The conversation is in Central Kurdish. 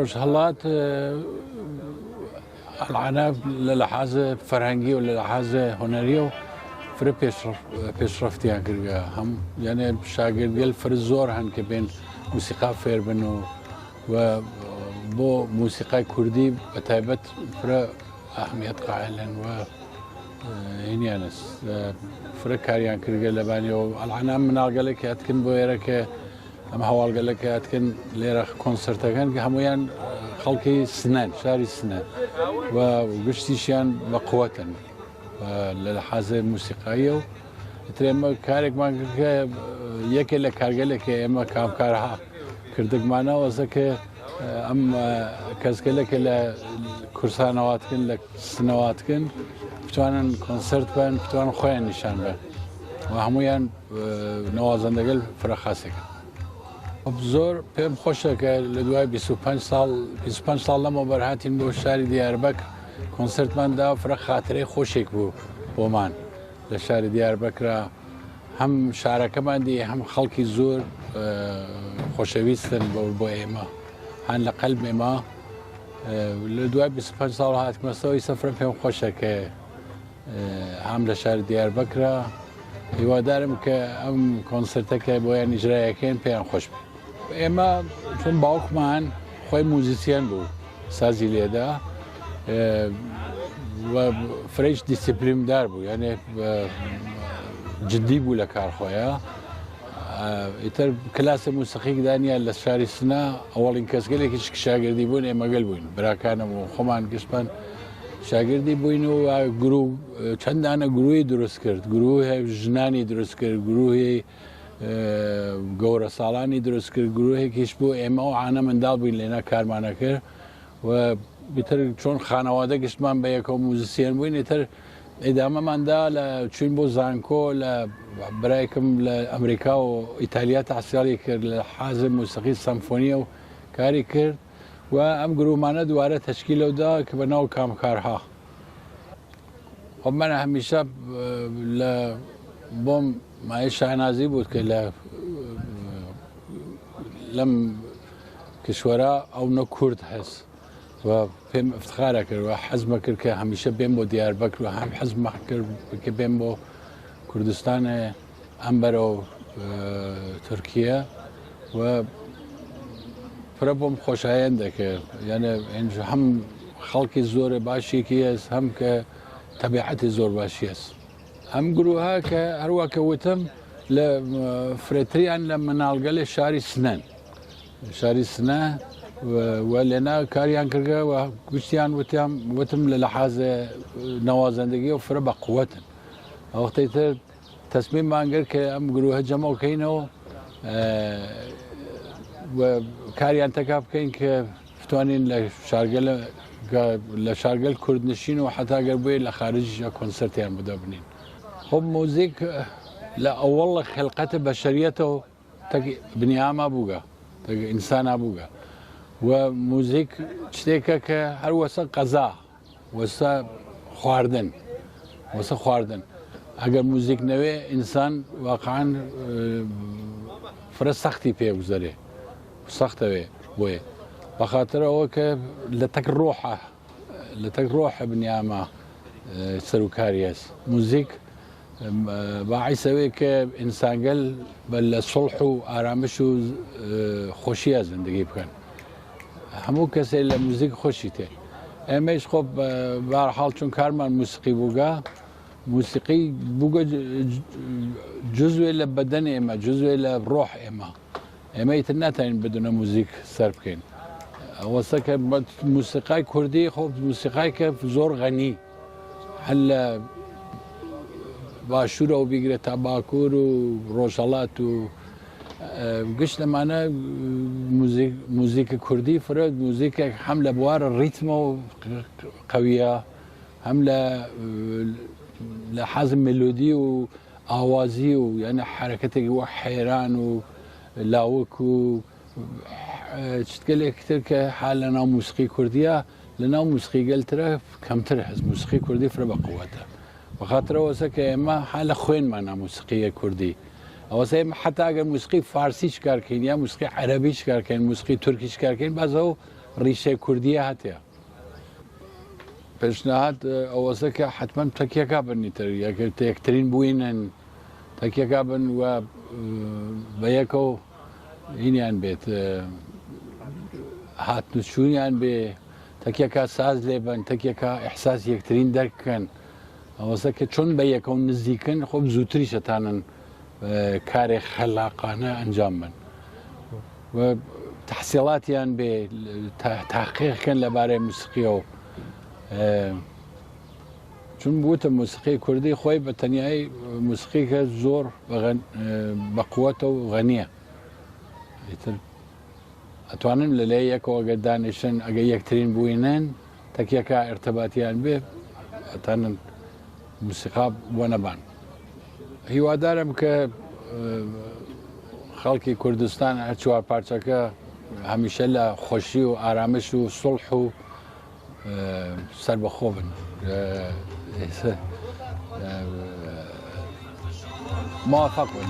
ڕۆژهەڵات ئەلعانە لە لەحاز فەرهەنگی و لە لەحاز هونەری و فرە پێشڕەفتیان کردگە، هەم یانێ شاگردگەل فرە زۆر هەن کە بێن موسیقا فێر بن و و بۆ موسیقای کوردی بە تایبەت فرە ئەهمیەت قائلن و هینیانس فرە کاریان کردگە لەبانیەوە. ئەلعانە مناڵگەلێک هاتکن بۆ ئێرە کە ئەم هەواڵگەلە کە هاتکن لێرە کۆنسرتەکەن کە هەمویان خەڵکی سنەن، شاری سنە و گشتیشیان بە قوەتن لە حازە موسیقاییە. و ئیتر ئێمە کارێکمان کرد کە یەکێ لە کارگەلێک ئێمە کامکارها کردگمانە وەسە کە ئەم کەسگەلێکە لە کورسانەواتکن لە سنەواتکن بتوانن کۆنسرت بن، بتوانن خۆیان نیشان بن و هەمویان نەوازەندەگەل فرە خاسێکن. زۆر پێم خۆشە کە لە دوای 25 ساڵ 25 ساڵ لەمەوبەر هاتین بۆ شاری دیاربەکر کۆنسرتمان دا، فرە خاترەی خۆشێک بوو بۆمان لە شاری دیاربەکرا. هەم شارەکەمان دی، هەم خەڵکی زۆر خۆشەویستن بۆ ئێمە، هەن لە قەلب ئێمە. لە دوای 25 ساڵ هاتمەسەوەی سەفرە پێم خۆشە کە هەم لە شاری دیاربەکرا. هیوادارم کە ئەم کۆنسرتەکە بۆیان ئیجرایەکەین پێیان خۆش بێت. ئێمە چون باوکمان خۆی موزیسیەن بوو، سازی لێدا و فرەیش دیسیپلیندار بوو، یانێ جدی بوو لە کار خۆیان. ئیتر کلاس موسیقیک دانیا لە شاری سنە، ئەوەڵین کەسگەلێکیش شاگردی بوون ئێمەگەل بووین، براکانم و خۆمان گشتمان شاگردی بووین. و گروه چەندانە گروهی دروست کرد، گروه ژنانی دروست کرد، گروهی گەورە ساڵانی دروست کرد، گروهێکیش بوو ئێمە و عانە منداڵ بووین لێنا کارمانە کرد. و ئیتر چۆن خانەوادە گشتمان بە یەکەوە موزیسیەن بووین، ئیتر ئیدامەماندا لە چوین بۆ زانکۆ. لە برایکم لە ئەمریکا و ئیتالیا تحصیلی کرد لە حازم موسیقی سەمفۆنیە و کاری کرد و ئەم گرومانە دووارە تەشکیلەودا کە بە ناو کامکارها. خب من هەمیشە لە بۆم مایە شانازی بوو کە لە لەم کشوەرە ئەو نە کورد هەست و پێم افتخارە کرد و حەزمە کرد کە هەمیشە بێم بۆ دیاربەکر و هەم حەزمە کرد کە بێم بۆ کوردستان ئەم بەرەو تورکیا و فرە بۆم خۆشایەن دەکرد. یعنی هەم خەڵکی زۆر باشێکی هەست، هەم کە تەبیعەتی زۆر باشی هەست. ئەم گروهە کە هەروە کە وتم لە فرەتریان لە مناڵگەلێ شاری سنەن، شاری سنە و لێنا کاریان کردگە و گشتیان وتیان وتم لە لەحاز نەوازەندگی و فرە بە قووەتن. وەختەی تر تەسمیممان کرد کە ئەم گروهە جەمەوکەینەوە و کاریان تەکا بکەین کە بتوانین لە شارگەل لە شارگەل کوردنشین و حتا گەر بووێ لە خارجیش کۆنسرتیان بۆ بنین. خب موزیک لە ئەوەڵ خلقەت بەشەریەتەوە تەک بنیاما بووگە، تەک ئینسانا بووگە و موزیک شتێکە کە هەر وەسە قەزا وەسە خواردن وەسە خواردن. ئەگەر موزیک نەوێ ئینسان واقعا فرە سەختی پێگوزەرێ، سەختەوێ بۆیە بەخاترەوە کە لە تەک ڕۆحە لە تەک ڕۆحە بنیامە سەرکاری هەست. موزیک باعیسەوەی کە ئینسانگەل بە لە سڵح و ئارامش و خۆشیە زندگی بکەن. هەموو کەسێ لە موزیک خۆشی تێ. ئێمەش خۆ بارحاڵ چون کارمان موسیقی بووگە، موسیقی بووگە جزوێ لە بەدەن ئێمە، جزوێ لە ڕۆح ئێمە. ئێمە ئیتر ناتوانین بدونە موزیک سەر بکەین. وەسە کە موسیقای کوردی خۆ موسیقای کە زۆر غەنی هەر لە باشوورەوە بیگرێت تا باکوور و ڕۆژهەڵات و گشت لەمانە موزیک کوردی فرە موزیکێک هەم لە بوارە ڕیتمەوە قویە، هەم لە حەزم مێلۆدی و ئاوازی و یعنی حرەکەتێکی وەک حەیران و لاوک و شتگەلێک تر کە حال لە ناو موسیقی کوردیە لە ناو موسیقی گەلترە کەمتر هەست. موسیقی کوردی فرە بە قووەتە بەخاترەوەسە کە ئێمە حال لە خوێنمانە موسیقیە کوردی. ئەوەسە ئێمە حتا ئەگەر موسیقی فارسی شکارکەین یا موسیقی عەرەبی شکارکەین، موسیقی تورکی شکارکەین، بازەو ڕیشەی کوردیە هەتێ. پێشنهاد ئەوەسە کە حەتمەن تەکیەکا بن ئیتر یەکترین بوینن تەکیەکا بن و بە یەکەو هینیان بێت هاتن و چوونیان بێ تەکیەکا ساز لێ بن تەکیەکا ئیحساس یەکترین دەرکەن ئەوەسە کە چۆن بە یەکەو نزیکن خۆ زووتریش ئەتانن کارێ خەلاقانە ئەنجام بن و تەحسیڵاتیان بێ تاقیقکەن لەبارەی موسیقیەوە چون وتم موسیقی کوردی خۆی بە تەنیایی موسیقیکە زۆر بە قوەتە و غەنیە ئیتر ئەتوانن لە لای یەکەوە گەر دانیشن ئەگە یەکترین بووینن تەکیەکە ئرتباتیان بێ ئەتانن موسیقا بۆ نەبان. هیوادارم کە خەڵکی کوردستان هەر چوار پارچەکە هەمیشە لە خۆشی و ئارامش و سوڵح و سەربەخۆ بن. موافق بن.